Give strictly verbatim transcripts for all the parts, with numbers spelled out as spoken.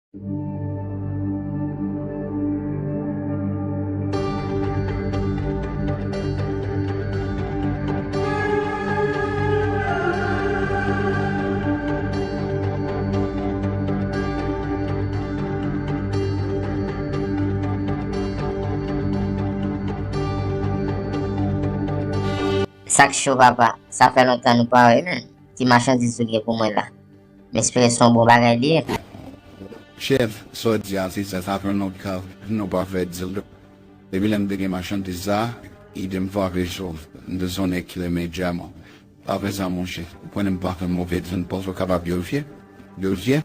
Sa k cho, papa? Sa fè lontan nou pa wè, menm. Ti machandiz ou gen pou mwen la. M espere se yon bon bagay li ye. Chèf, sa w di a, se sa, sa fè lontan nou pa fè dil. Depi lè m te gen machandiz sa, ide m frape cho. M te son nèg ki renmen dyaman. Apre sa, monchè, ou konnen m pa fè move dil, m panse w kapab verifye. Verifye.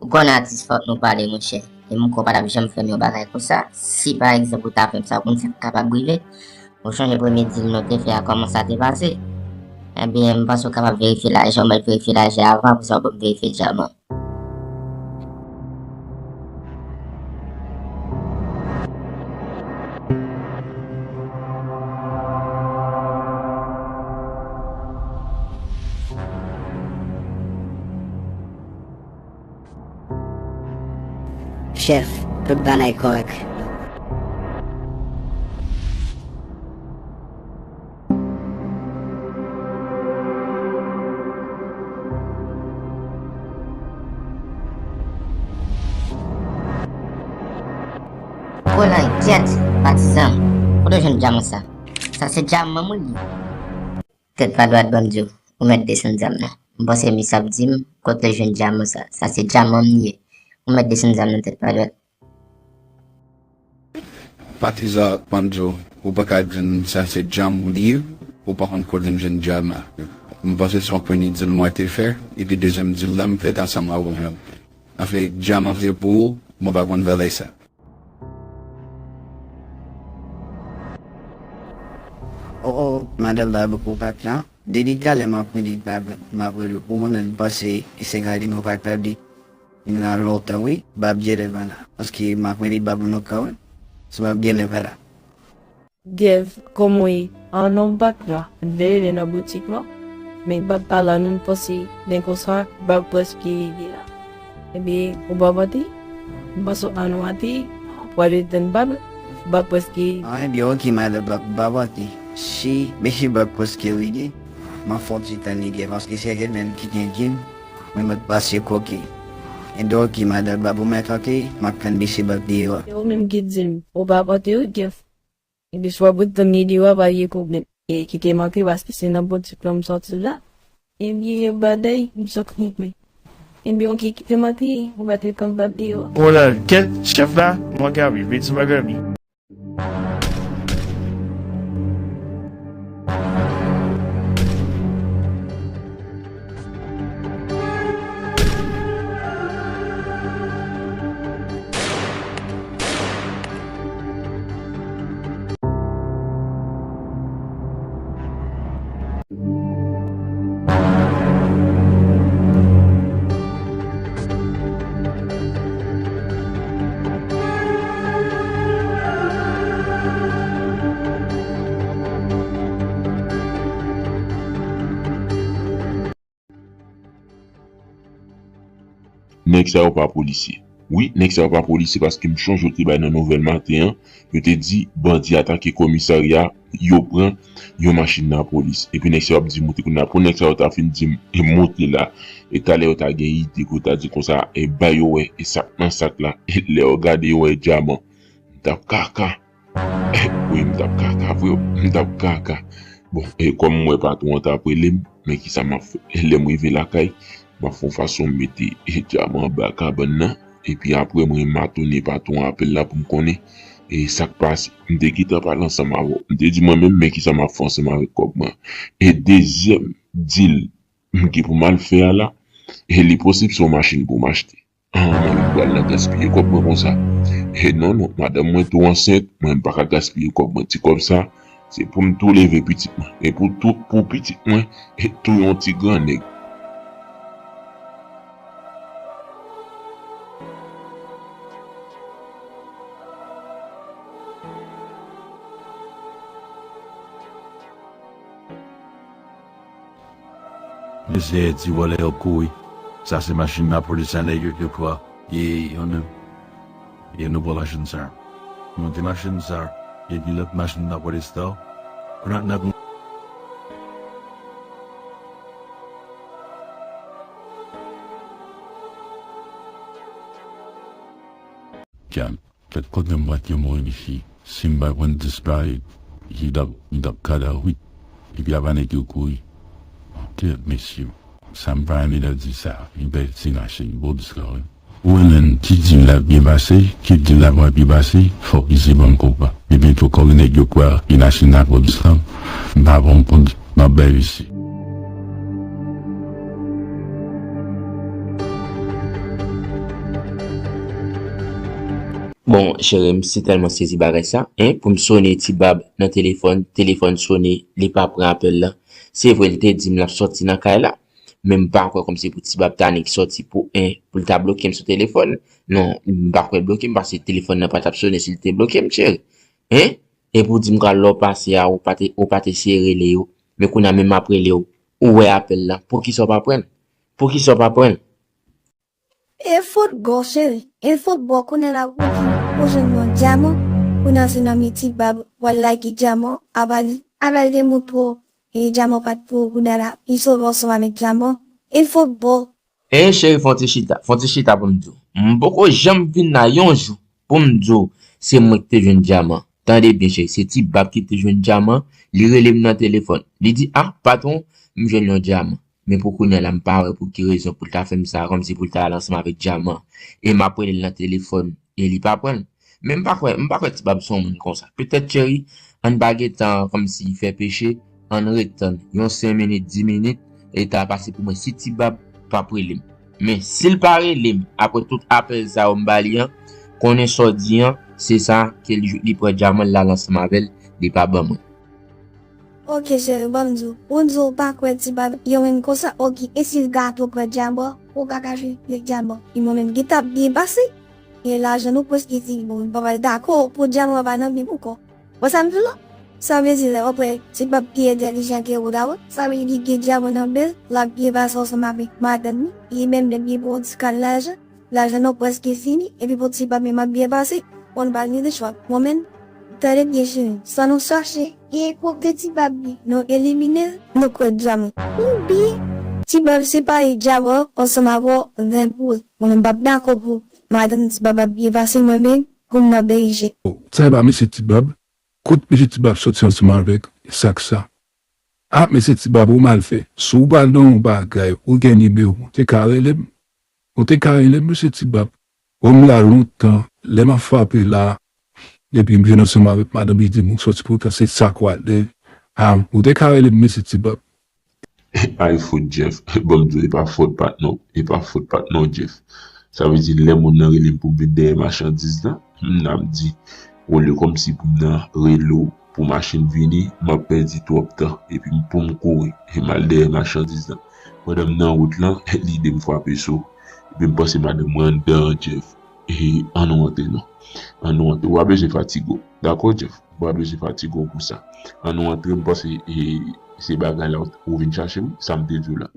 Ou konnen atis fòk nou pale, monchè. E m kwè w pa t ap janm fè m yon bagay konsa. Si pa egzanp ou ta fè m sa, ou konn sa k kapab rive. Ou chonje premye dil nou te fè a, kòman sa te pase? Ebyen, m panse w kapab verifye lajan, ou mèt verifye lajan avan, apre sa w ban m verifye dyaman. Chèf, tout bagay kòrèk. Kolan, kyèt, patizan. Kote w jwenn dyaman sa? Sa se dyaman mwen li. Tèt pa dwat, ban m di w, ou mèt desann zam nan. M panse misye ap di m kote l jwenn dyaman sa. Sa se dyaman m li ye. Ou mèt desann zam nan, tèt pa dwat. Patizan, ban m di w, ou pa ka di m sa se dyaman ou li ye, ou pa konn kote m jwenn dyaman. M panse se yon premye dil mwen te fè, epi dezyèm dil la m fè t ansanm avè w menm. Anfen, dyaman se pou ou, mwen pa konn valè sa. O, o, madanm Bab, ou pa t la? Depi talè m ap rele Bab, m ap rele pou mwen menm, m panse se gade nou pa t la di. Nan lontan, wi, Bab genlè pa la. Paske m ap rele Bab nan ka, wi. Se Bab genlè pa la. Dev, kòman w ye? A non, m pa t la. M te rele nan boutik lan, men Bab pa la non, m panse lè konsa Bab prèske rive la. Ebyen, ou pa pati? M panse w pa nou pati, w ale tann Bab, Bab prèske. A, ebyen, oke, madanm Bab, m pa pati. Si mesye Bab prèske rive, m ap fè yon ti tann li, paske se li menm ki gen di m, mwen mèt pase koke. Ebyen, oke, madanm Bab, ou mèt antre, m ap tann mesye Bab deyò. Se ou menm ki di m, ou pa pati, wi, Dev. Epi si w ap ret tann li deyò a, pa gen pwoblèm. E kite m antre paske se nan boutik lan m sòti la. Ebyen, bagay, m sot konprann. Ebyen, oke, kite m antre, ou mèt ret tann Bab deyò. Kolonèl, kèt, chèf la, m angaje, vin sou bagay li. Nèg sa yo pa polisye. Wi, nèg sa yo pa polisye paske m chonje yo te bay nan nouvèl maten an, yo te di bandi atake komisarya, yo pran yon machin lapolis. Epi nèg sa yo ap di moute kounye a. Pou nèg sa yo ta fin di m, e moute la, e talè yo ta gen ide pou yo ta di konsa, e ba yo wè, e sak nan sak la, e lè yo gade yo wè dyaman. M t ap kaka. Wi, m t ap kaka vre, m t ap kaka. Bon, e kòm m wè patwon an t ap rele m, men kisa m ap fè? Lè m rive lakay, m ap fè yon fason m mete, e, dyaman anba kabann nan, epi apre mwen matounen patwon an apèl la pou m konnen, e, sa k pase. M te gentan pale ansanm avè w. M te di mwen menm, men kisa m ap fè ansanm avèk kòb mwen. E dezyèm dil m gen pou m al fè a la, e li posib se yon machin pou m achte. Ah, mwen menm pral nan gaspiye kòb mwen konsa. E non, non, madanm mwen tou ansent, mwen m pa ka gaspiye kòb mwen. Ti kòb sa, se pou m tou leve pitit mwen. E pou tou, pou pitit mwen, e tou yon ti grannèg. Mesye di vòlè yo kouri. Sa se machin lapolis a nèg yo ki pran. E, yon nèg, e nou pran machin sa. Monte machin sa, epi lòt machin nan pran Esther. Kounye a n ap Kèt, kèt, kote m pral te mouri, mesye? Si m pa konn disparèt, li t ap, li t ap kadav, wi. Epi apa nèg yo kouri? Kèt, mesye. Sa m pa renmen nan di sa. Li bèl ti machin, bon dis la, wi. Ou renmen ki di l ap byen pase, ki di l ap mal byen pase, fòk li se bann konpa. Epi tou, kòm nèg yo kwè ki machin nan bon dis la, m pa bon pou m ap bay mesye. Bon, cheri, m si tèlman sezi bagay sa, en, pou m sone Ti Bab nan telefòn, telefòn sone, li pa pran apèl la. Se vre, li te di m l ap sòti nan kay la, men m pa kwè kòmsi pou Ti Bab ta nik sòti pou, en, pou l ta bloke m sou telefòn. Non, m pa kwè l bloke m, paske telefòn nan pa t ap sone si l te bloke m, cheri. En? Epi w di m kwa lè w pase a, ou pa te, ou pa te eseye rele yo. Men kounye a menm m ap rele w, ou wè apèl la. Poukisa w pa pran l? Poukisa w pa pran l? E fot bò, cheri, e fot bò, kounye a la ou di ou jwenn yon dyaman, kounye a se nan men Ti Bab w al lage dyaman, apa li, apa li te montre w e dyaman pa t pou ou, kounye a la li sove w ansanm avèk dyaman, e fot bò. E cheri, fon ti chita, fon ti chita pou m di w. M poko janm vin la yon jou pou m di w se mwen ki te jwenn dyaman. Tande byen cheri, se Ti Bab ki te jwenn dyaman, li rele m nan telefòn. Li di, ah, patwon, m jwenn yon dyaman. Men pou kounye a la, m pa wè pou ki rezon pou l ta fè m sa, kòmsi pou l ta al ansanm avèk dyaman. E m ap rele l nan telefòn, e li pa pran l. Men m pa kwè, m pa kwè Ti Bab se yon moun konsa. Petèt, cheri, ann pa gentan kòmsi fè peche, ann ret tann yon senk minit, dis minit, e ta pase pou mwen si Ti Bab p ap rele m. Men si l pa rele m, apre tout apèl sa yo m ba li an, konnen sa w di an, se sa ke li, li pran dyaman l, l al ansanm avè l, li pa ban mwen. Ok cheri, ban m di w. Ou di w pa kwè Ti Bab yon moun konsa, ok, e si l gato pran dyaman, ou pa ka jwenn dyaman. E mwen menm, li t ap byen pase. E lajan nou prèske fini, bon, m pa pral dakò pou dyaman pa nan men m ankò. Wè sa m di w la? Sa vle di lè w ap wè Ti Bab pi entèlijan ke ou la wi. Sa vle di gen dyaman nan men l, l ap byen pase ansanm avèk madanm li. E menm lè l gen pou yon ti kal lajan, lajan nou prèske fini, epi pou Ti Bab menm ap byen pase, bon, nou pa gen lechwa. Mwen menm, tande byen cheri, sa nou chache, e kote Ti Bab ye, nou elimine l, nou kwè dyaman. Oubyen, Ti Bab separe dyaman ansanm avè w, ven pou l. Mwen menm, m p ap dakò pou madanm Ti Bab ap byen pase, mwen menm, pou m nan berije. Sa e pa mesye Ti Bab? Kot mesye Ti Bab soti ansanm avèk sa k sa? Ah, mesye Ti Bab, ou mal fè. Si w pral nan yon bagay, ou gen nimewo m, ou te ka rele m. Ou te ka rele m, mesye Ti Bab. Bon, m la lontan, lè m ap frape la, epi m vin ansanm avèk madanm, li di m ou soti pou w ta se sa k w ale. Ah, ou te ka rele m, mesye Ti Bab. Ay fout Jeff, ban m di w e pa fòt pa t non, e pa fòt pa t non Jeff. Sa vle di lè moun nan rele m pou m vin dèyè machandiz la, m nan m di, olye kòmsi pou m nan rele w pou machin vini, m ap pèdi twòp tan, epi m pou m kouri, e m al dèyè machandiz la. Pandan m nan wout lan, lide m frape sou, epi m panse madanm mwen anndan an Jeff, e ann rantre non, ann rantre, w pa bezwen fatige w, dakò Jeff? Ou pa bezwen fatige w pou sa. Ann nou antre, m panse e se bagay la ou vin chache wi, sa m te di w la.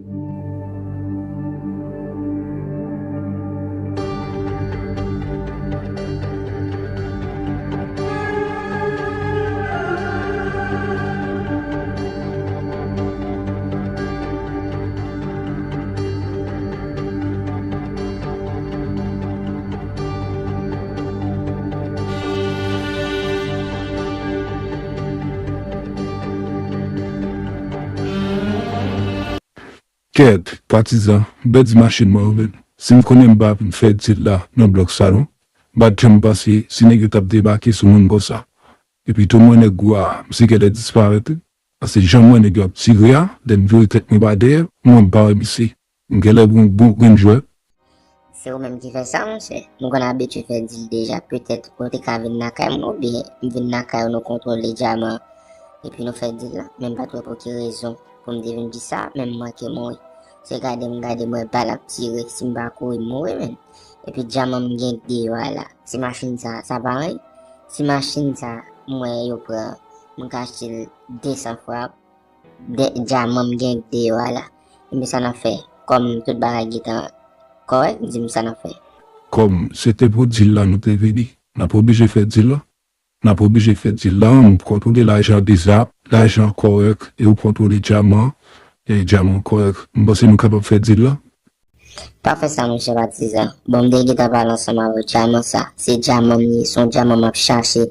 Kèt, patizan, m pèdi machin mwen wi menm. Si m konnen m pa vin fè dil la nan blòk sa non, m pa t janm panse si nèg yo t ap debake sou moun konsa. Epi tou m wè nèg gwo a, misye genlè disparèt wi. Paske jan m wè nèg yo ap tire a, lè m vire tèt mwen pa dèyè, m wè m pa wè misye. M genlè gon bon grenn jwè. Se ou menm ki fè sa, monchè. M konn abitye fè dil deja. Petèt ou te ka vin lakay mwen oubyen m vin lakay ou, nou kontwole dyaman epi nou fè dil la. Men m pa t wè pou ki rezon pou m te vin di sa, men m manke mouri. Se gade m gade m wè bal ap tire, si m pa kouri m mouri menm. Epi dyaman m gen deyò a la, ti machin sa, sa pa anyen. Ti machin sa, m wè yo pran, m ka achte l de san fwa. Dyaman m gen deyò a la. Ebyen sa n ap fè? Kòm tout bagay gentan kòrèk, di m sa n ap fè. kòm se te pou dil la nou te vini, n ap oblije fè dil la. N ap oblije fè dil la, m kontwole lajan dezap, lajan kòrèk, e ou kontwole dyaman, e dyaman kòrèk. M panse nou kapab fè dil la. Pa fè sa, monchè Patizan. Bon, m te gentan pale ansanm avè w, dyaman sa, se dyaman m ye, se yon dyaman m ap chache.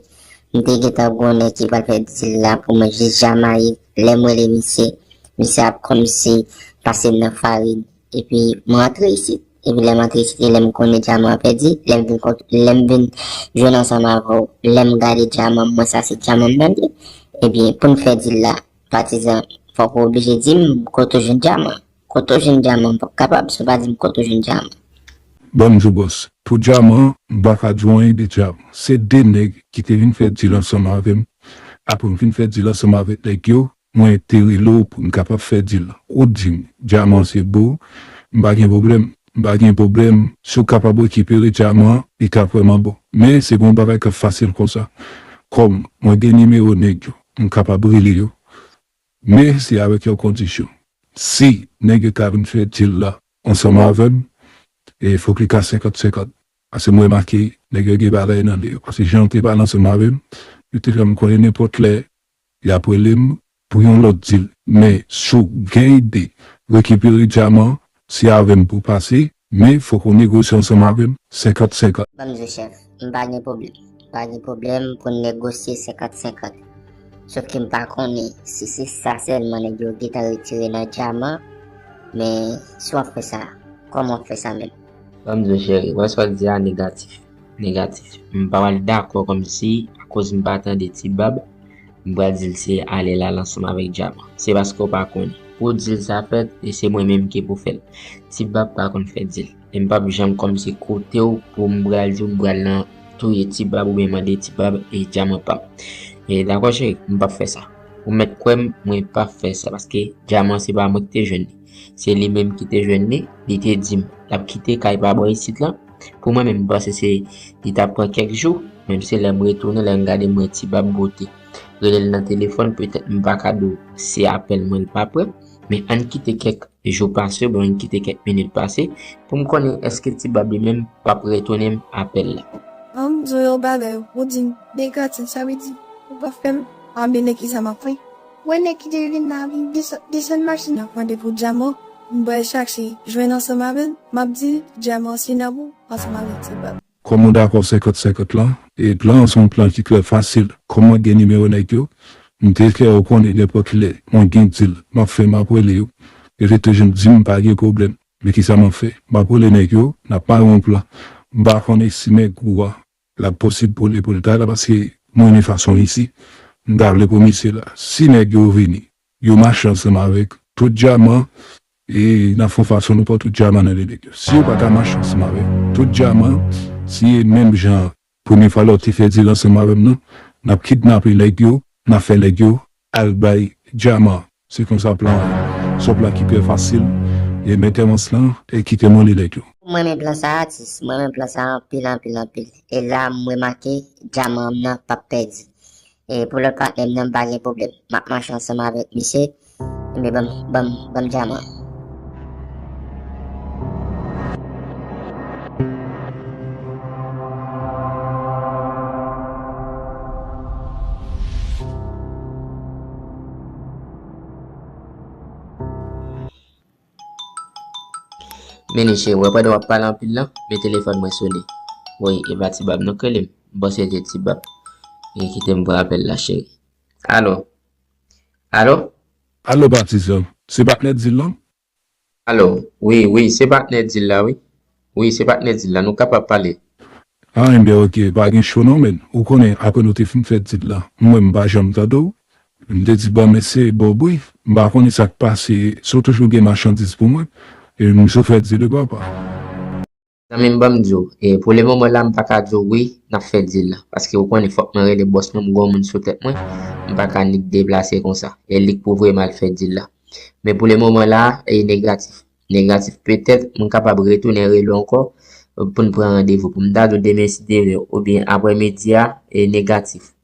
M te gentan gen yon nèg ki pral fè dil la pou mwen jis Jamayik. Lè m rele misye, misye ap kòmsi pase m nan farin. Epi m rantre isit. Epi lè m antre isit, e lè m konnen dyaman an pèdi, lè m vin kont-, lè m vin jwenn ansanm avè w, lè m gade dyaman m, mwen sa se dyaman m nan li. Ebyen, pou n fè dil la, Patizan, fòk ou oblije di m kote w jwenn dyaman. Kote w jwenn dyaman, m p ap kapab si w pa di m kote w jwenn dyaman. Ban m di w bòs, pou dyaman, m pa ka di w anyen de dyaman. Se de nèg ki te vin fè dil ansanm avè m. Apre m fin fè dil ansanm avèk nèg yo, mwen te rele w pou n kapab fè dil la. Ou di m, dyaman se bon, m pa gen pwoblèm. M pa gen pwoblèm. Si w kapab rekipere dyaman an, li ta vrèman bon. Men se pa yon bagay k ap fasil konsa. Kòm mwen gen nimewo nèg yo, m kapab rele yo. Men se avèk yon kondisyon. Si nèg yo ka vin fè dil la ansanm avè m, e fòk li ka senkant senkant. Paske mwen remake nèg yo gen bagay nan men yo. Paske jan yo te pale ansanm avè m, yo te fè m konnen nenpòt lè y ap rele m pou yon lòt dil. Men si w gen ide rekipere dyaman, se avè m pou w pase, men fòk ou negosye ansanm avè m senkant senkant. Ban m di w, chèf, m pa gen pwoblèm. M pa gen pwoblèm pou n negosye senkant senkant. Sof ke m pa konnen si se sa sèlman nèg yo gentan retire nan dyaman, men si w ap fè sa, kòman w ap fè sa menm? Ban m di w, cheri, wè sa w di a negatif. Negatif. M pa pral dakò kòmsi, akoz m pa tande Ti Bab, m pral di l se ale l al ansanm avèk dyaman. Se paske w pa konnen. Pou dil sa fèt, e se mwen menm ki pou fè l. Ti Bab pa konn fè dil. E m p ap janm kòmsi koute w pou m pral di w m pral nan touye Ti Bab oubyen mande Ti Bab e dyaman pa m. E dakò, cheri, m p ap fè sa. Ou mèt kwè m, mwen p ap fè sa, paske dyaman se pa mwen ki te jwenn li. Se li menm ki te jwenn li, li te di m l ap kite kay pa bò isit la. Pou mwen menm, m panse se, li t ap pran kèk jou, men se lè m retounen, lè m gade, m wè Ti Bab bote. Rele l nan telefòn, petèt m pa ka di w se apèl mwen l pa pran, men ann kite kèk jou pase, oubyen ann kite kèk minit pase, pou m konnen èske Ti Bab li menm p ap retounen m apèl la. Ban m di w yon bagay, ou di m negatif, sa vle di ou p ap fè m abone, kisa m ap fè? Wè nèg ki te vin la, vin desann, desann machin nan, mande pou dyaman, m pral chache jwenn ansanm avè l, m ap di l dyaman se nan men w ansanm avèk Ti Bab. Kòm ou dakò senkant senkant lan, e plan an se yon plan ki trè fasil. Kòm mwen gen nimewo nèg yo, m te fè yo konnen nenpòt lè mwen gen dil, m ap fè, m ap rele yo. E yo te toujou di m pa gen pwoblèm. Men kisa m ap fè? M ap rele nèg yo, n ap mare yon plan. M pa konnen si nèg ou a l ap posib pou li, pou li ta la, paske mwen renmen fason l isi. M ta vle pou misye la. Si nèg yo vini, yo mache ansanm avèk tout dyaman, e n ap fè yon fason nou pran tout dyaman nan men nèg yo. Si yo pa ta mache ansanm avèk tout dyaman, si e menm jan premye fwa lè w te fè dil ansanm avè m nan, n ap kidnape nèg yo, n ap fè nèg yo al bay dyaman. Se konsa plan an ye. Se yon plan ki trè fasil, e mentènans lan, e kite m rele nèg yo. Mwen renmen plan sa a, atis. Mwen renmen plan sa a anpil, anpil, anpil. E la, m remake dyaman m nan p ap pèdi. E pou lòt patnè m nan, m pa gen pwoblèm. M ap mache ansanm avèk misye. Ebyen, ban m, ban m, ban m dyaman. Men niche, wè pandan w ap pale anpil lan, men telefòn mwen sone. Wi, e pa Ti Bab non k rele m. M panse se Ti Bab. E kite m pran apèl la, cheri. Alo? Alo? Alo, patizan. Se patnè dil lan? Alo? Wi, wi, se patnè dil la, wi. Wi, se patnè dil la. Nou kapab pale. Ah, enben, oke, pa gen cho non, men. Ou konnen, apre nou te fin fè dil la, mwen, m pa janm tande w. M te di, bon, mesye, bon, wi, m pa konnen sa k pase. Si w toujou gen machandiz pou mwen, e m sou fè dil, papa. Zanmi m, ban m di w, e pou le moman la, m pa ka di w wi, n ap fè dil la. Paske ou konnen, fòk mwen rele bòs mwen, m gon moun sou tèt mwen, m pa ka nik deplase konsa. E li k pou voye m al fè dil la. Men pou le moman la, e negatif. Negatif. Petèt, mwen kapab retounen rele w ankò, e, pou n pran randevou. Pou m ta di w demen si Dye vle, oubyen aprèmidi a, e negatif.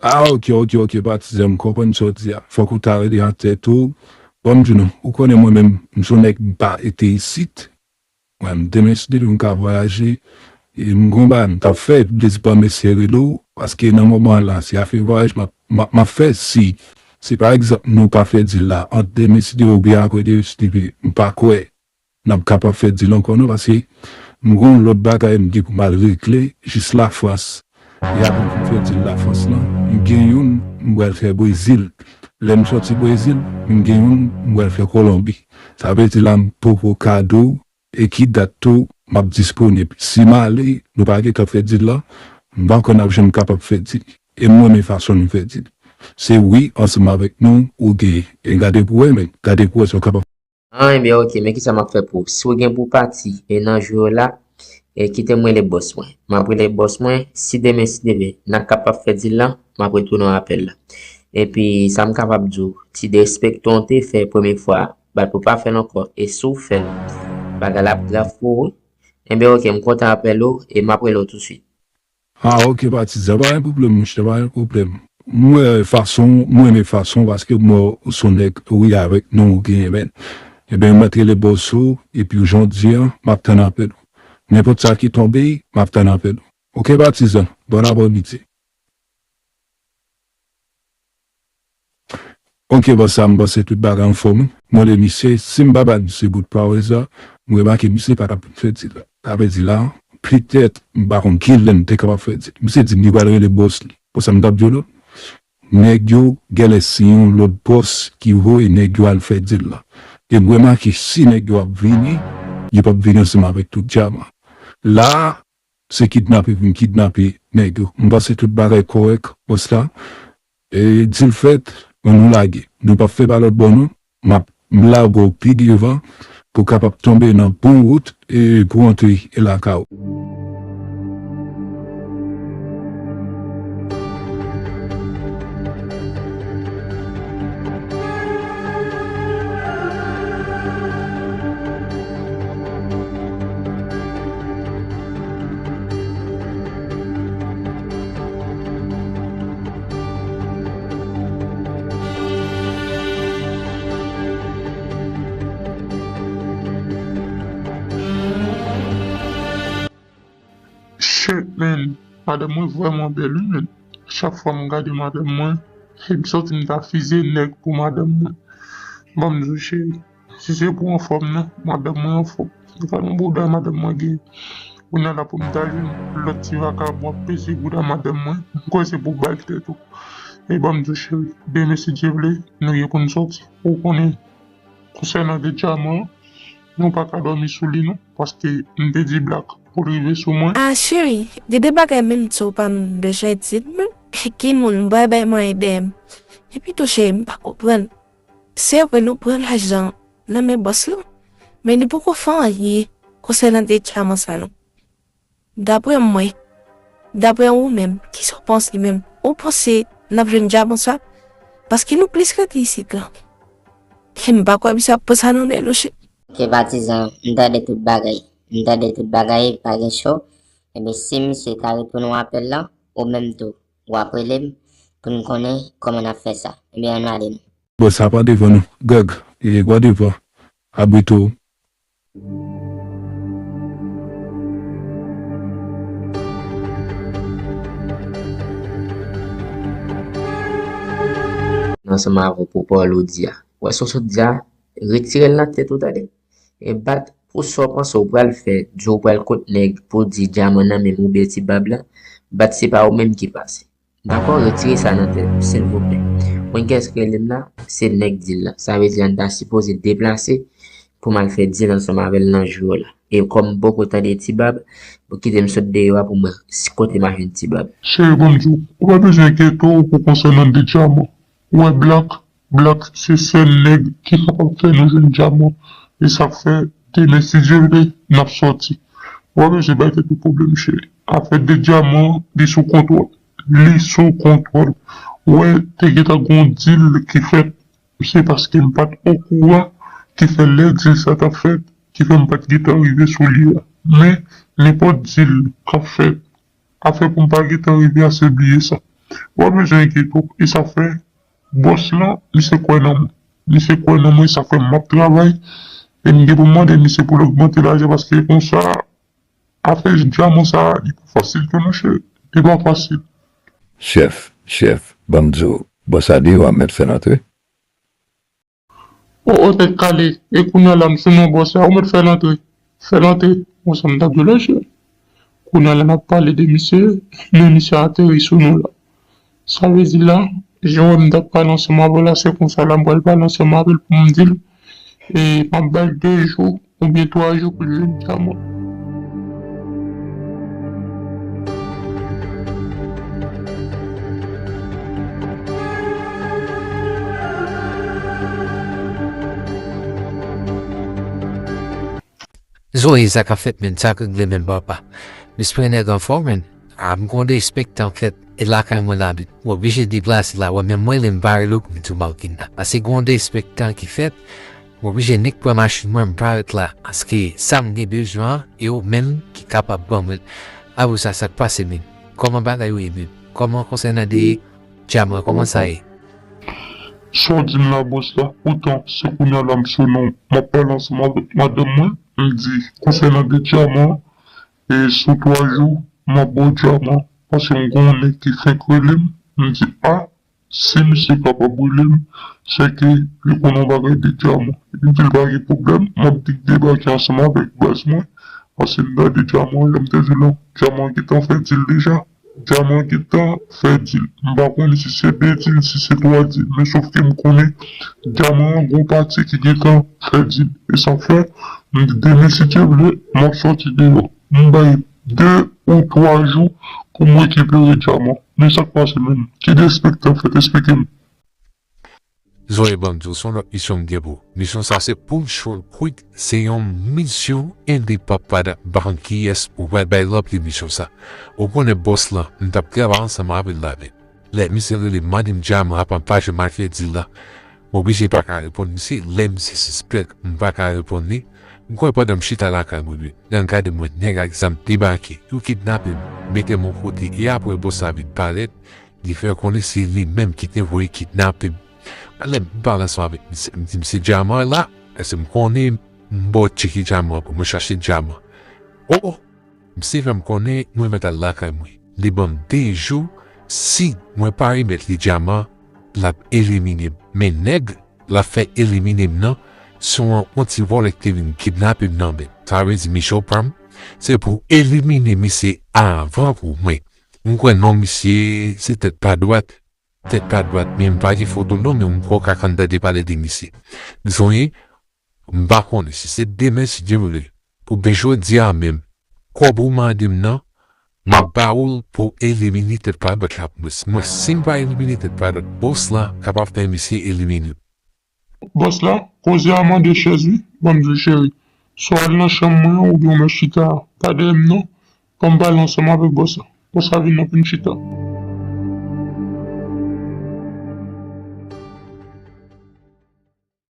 Ah, oke, oke, oke, patizan, m konprann sa w di a. Fòk ou ta rele ak tèt ou. Bon, m di w non, ou konnen mwen menm, m se yon nèg m pa rete isit. Mwen, m demen si Dye vle, m ka vwayaje. E m gon bagay m t ap fè, m te di ban mesye rele w, paske nan moman la, se afè vwayaj m ap, m ap, m ap fè. Si, si pa egzanp nou pa fè dil la, ant demen si Dye vle oubyen apre demen si Dye vle, m pa kwè n ap kapab fè dil ankò non, paske m gon lòt bagay m gen pou m al regle jis Lafrans. E apre m fin fè dil Lafrans lan, m gen youn m pral fè Brezil. Lè m sòti Brezil, m gen youn m pral fè Kolonbi. Sa vle di la m poko ka di w e ki dat tou m ap disponib. Si m ale, nou pa gentan fè dil la, m pa kwè n ap janm kapab fè dil. E m renmen fason nou fè dil. Se wi ansanm avèk nou ou gen. E gade pou wè, men gade pou wè si w kapab. An, ebyen, oke, men kisa m ap fè pou ou? Si w gen pou w pati e nan jou yo la, e kite m rele bòs mwen. M ap rele bòs mwen, si demen, si Dye vle, n ap kapab fè dil lan, m ap retounen w apèl la. Epi, sa m kapab di w, ti derespekte w te fè premye fwa a, bat pou w pa fè l ankò, e si w fè l, bagay la ap grav pou ou wi. Ebyen, oke, m kontan apèl ou, e m ap rele w tousuit. Ah, ok, patizan, pa gen pwoblèm, monchè, pa gen pwoblèm. M wè fason, m renmen fason w, paske m wè w se yon nèg, wi, avèk nou, ou genyen, men. Ebyen, m ap rele bòs ou, epi jan w di an, m ap tann apèl ou. Nenpòt sa ki tonbe, m ap tann apèl ou. Ok, patizan, bon aprèmidi. Ok, bòs sa, m panse tout bagay anfòm, wi. Mande misye, si m pa bat misye bout pawòl sa, m remake misye pa t ap fè dil la. Sa vle di la, petèt, m pa konn kilè m te kapab fè dil. Misye di m li pral rele bòs li. Bon, sa m t ap di w la, nèg yo genlè se yon lòt bòs ki voye nèg yo al fè dil la. E m remake si nèg yo ap vini, yo p ap vini ansanm avèk tout dyaman. La, se kidnape vin kidnape nèg yo. M panse tout bagay kòrèk, bòs la. E dil fèt, ann nou lage. Nou p ap fè pa lòt bò non. M ap m lage w pi devan pou w kapab tonbe nan bon wout e pou w antre lakay ou. Shit, man. Madanm mwen vrèman bèl wi, man. Chak fwa m gade madanm mwen, e m santi m ta fize nèg pou madanm mwen. Ban m di w, cheri, si se pou anfòm nan, madanm mwen anfòm. Gad on bouda madanm mwen gen. Kounye a la pou m ta jwenn lòt ti vakabon ap peze bouda madanm mwen, m kwè se pou bal tèt ou. E ban m di w, cheri, demen si Dye vle, nou gen pou n sòti. Ou konnen, konsènan de dyaman an, nou pa ka dòmi sou li non, paske m te di Black pou l rive sou mwen. Ah cheri, gen de bagay menm tou w pa m bezwen di m, ki moun m pral bay manyen dèyè m. Epi tou cheri, m pa konprann. Se vre nou pran lajan nan men bòs lan, men li poko fè anyen konsènan de dyaman sa non. Daprè mwen, daprè ou menm, kisa w panse menm? Ou panse n ap jwenn dyaman sa? Paske nou plis rete isit la. E m pa kwè misye ap pran sa nan men nou cheri. Ok patizan, m tande tout bagay. M tande tout bagay, pa gen cho. Ebyen si misye ta retounen w apèl lan, ou menm tou, w ap rele m pou n konnen kòman n ap fè sa. Ebyen ann ale non. Bon sa pa devan nou. Greg, e pa devan. Abrite w. Ansanm avè w pou pawòl ou di a. Ou wè sa w sot di a, retire l nan tèt ou tande. E bat pou sa w panse w pral fè, di w pral kot nèg pou di dyaman nan men m oubyen ti bab la, bat se pa ou menm ki pase. Dakò, retire sa nan tèt ou, silvouplè. Mwen kiyès ki rele m la, se nèg dil la. Sa vle di an ta sipoze deplase pou m al fè dil ansanm avè l nan jou yo la. E kòm m poko tande ti bab, bon kite m sot deyò a pou m wè si kote m a jwenn ti bab. Cheri, ban m di w, ou pa bezwen enkyete w pou konsènan de dyaman. Ou wè Black, Black se sèl nèg ki kapab fè nou jwenn dyaman. E sa k fè demen si Dye vle, n ap sòti. Ou pa bezwen bay tèt ou pwoblèm cheri. Afè de dyaman an, li sou kontwòl. Li sou kontwòl. Ou wè, te gentan gen yon dil ki fèt. Se paske m pa t okouran ki fè lè dil sa t ap fèt, ki fè m pa t gentan rive sou li a. Men, nenpòt dil k ap fèt, afè pou m pa gentan rive a se bliye sa. Ou pa bezwen enkyete w. E sa fè, bòs lan, misye kwè nan mwen. Misye kwè nan mwen, sa fè m ap travay. E m gen pou m mande misye pou l ogmante lajan, paske konsa, afè dyaman sa a, li pa fasil tou, monchè. Li pa fasil. Chèf, chèf, ban m di w, bòs la deyò a, m mèt fè l antre. O, o, tèt kale, e kounye a la, m sou non bòs la, ou mèt fè l antre. Fè l antre. Bon, sa m t ap di w la, chèf. Kounye a la, n ap pale de misye, men misye ateri sou nou la. Sa vle di la, jan w wè m t ap pale ansanm avè w la, se konsa la, m pral pale ansanm avè l pou m di l, e m ap ba l de jou oubyen twa jou pou l jwenn dyaman. Zoe, sa k ap fèt menm, sa k regle menm, papa? M espere nèg anfòm, menm. A, m gen yon derespektan k fèt, e lakay mwen la, m oblije deplase la, wè, menm mwen, li m pa rele w pou m di w m ap kidnap. Paske gen yon derespektan ki fèt, m oblije nik pran machin mwen, m parèt la, paske sa m gen bezwen an, e ou menm ki kapab ban mwen l. Apre sa, sa k pase menm? Kòman bagay yo ye menm? Kòman konsènan de dyaman, kòman sa ye? Sa w di m la, bòs la, poutan, se kounye a la m sou non, m ap pale ansanm avèk madanm mwen, m di, konsènan de dyaman, e sou twa jou, m ap ba w dyaman, paske m gen yon nèg ki fenk rele m, m di, a, si misye kapab rele m, se ke li konnen yon bagay de dyaman. Epi m di l pa gen pwoblèm, m ap vin debake ansanm avèk baz mwen, paske m gade dyaman an, jan m te di w lan, dyaman an gentan fè dil deja. Dyaman an gentan fè dil. M pa konnen si se de dil, si se twa dil, men sòf ke m konnen dyaman an gen yon pati ki gentan fè dil. E sa fè, m di demen, si Dye vle, m ap sòti deyò. M bay de ou twa jou pou m rekipere dyaman. Men sa k pase menm? Ki derespektan fèt? Esplike m. Zoe, ban m di w, se yon lòt misyon m gen pou ou. Misyon sa se pou m cho l kwik, se yon misyon ende papa da ban kiyès ou pral bay ranpli misyon sa. Ou konnen bòs lan, m t ap travay ansanm avè l la, men lè misye rele m mande m dyaman an, pa m pa janm al fè dil la. M oblije pa ka reponn misye, lè misye sispèk m pa ka reponn li, m kwè pandan m chita lakay mwen, wi, nan gade mwen nèg ak zam debake, yo kidnape m, mete m yon kote, e apre bòs la vin parèt, li fè konnen se li menm ki te voye kidnape m. Alè m pale ansanm avèk misye, m di misye dyaman an la, èske m konnen, m ba w tcheke dyaman an pou mwen chache dyaman. O, o, misye fè m konnen mwen mèt al lakay mwen. Li ban m de jou, si mwen pa remèt li dyaman, l ap elimine m. Men nèg l ap fè elimine m nan, se yon, yon ti vòlè ki te vin kidnape m nan men m. Sa vle di misyon pa m, se pou elimine misye avan pou mwen. M kwè non misye se tèt pa dwat, tèt pa dwat, men m pa gen foto l non, men m kwè w ka konn tande pale de misye. Zoe, m pa konnen si se demen si Dye vle, oubyen jodi a menm, kòb ou mande m nan, m ap ba ou l pou w elimine tèt pa dwat la pou mwen. Mwen, si m pa elimine tèt pa dwat, bòs la kapab fè misye elimine m. Bòs la, koze a mande chèz wi, ban m di w cheri. Swa w al nan chanm mwen an oubyen w mèt chita pa dèyè m non, ban m pale ansanm avèk bòs la. Bòs la vin nan pou n chita.